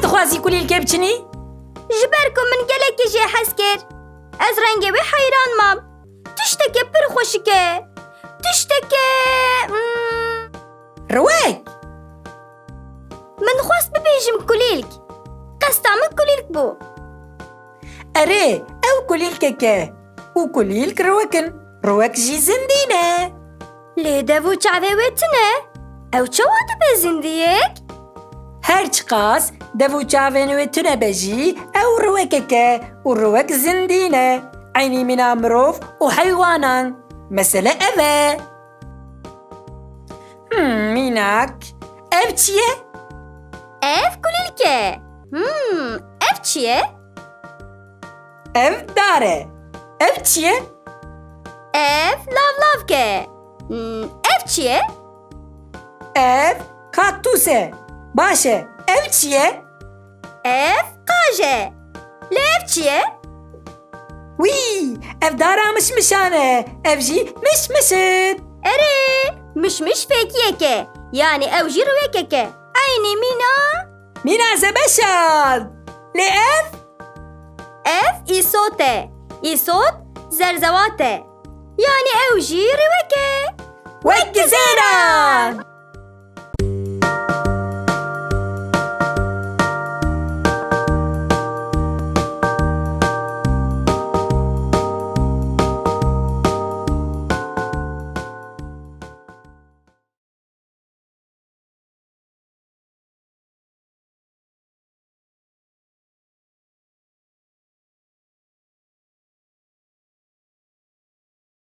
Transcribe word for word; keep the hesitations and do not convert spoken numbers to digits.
Dixwazî kulîlkê biçinî? Ji ber ku min gelekî jê hez kir. Ez rengê wê heyran mam. Tişteke pir xweşik e. Tişteke, hmm. Riwek! Min xwest bibêjim kulîlk. Qesta min kulîlk bû. Erê, ew kulîlkek e. Û kulîlk riwek in. Riwek jî zindî ne. Lê dev û çavê wê tune. Ew çawa dibe zindiyek? Her çiqas dev û çavên wê tune be jî, ew riwekek e û riwek zindî ne. Eynî mîna mirov û heywanan. Mesele ev e. Hmm, mînak. Ev çi ye? Ev kulîlk e. Hmm, ev çi ye? Ev dar e. Ev çi ye? Ev lavlavk e. Hmm, ev çi ye? Ev kaktûs e. Baş e. Ev çi ye? Ev qaj e. Lê ev çi ye? Wî, ev dara mişmişan e. Ev jî mişmiş e. Erê, mişmiş fêkiyek e. Yanî ew jî riwekek e. Eynî mîna? Mîna zebeşan. Lê ev? Ev îsot e. Îsot zerzewat e. Yanî ew jî riwek e. Wek gizêran.